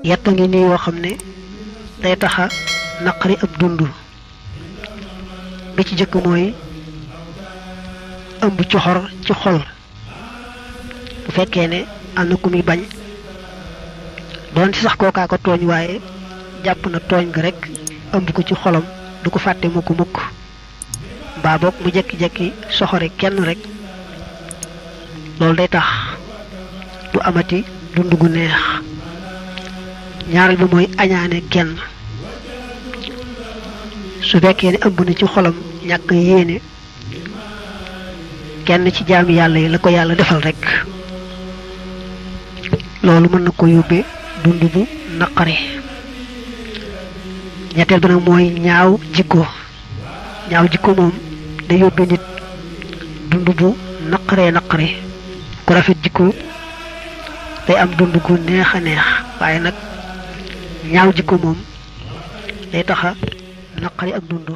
yetta ngi nii yoo xam ne day taxa naqari ab dund bi ci jëkk mooy ëmb coxor ci xol bu fekkee ne am na ku muy bañ doon ci sax kookaa ko tooñ waaye jàpp na tooñ ga rek ëmb ko ci xolam du ko fàtte mukk mukk mbaa boog mu jekki-jekki soxore kenn rek loolu day tax du amati dund gu neex ñaareel bi mooy añaane kenn su fekkee ne ëmb na ci xolam ñàkk yéene kenn ci jaami yàlla yi la ko yàlla defal rek loolu mën na ko yóbbee dund bu naqari ñetteel bi nag mooy ñaaw jikko moom day yóbbee nit dund bu naqari ku rafet jikko day am dund gu neex a neex waaye nag ñaaw jikko moom day taxa naqari ak dund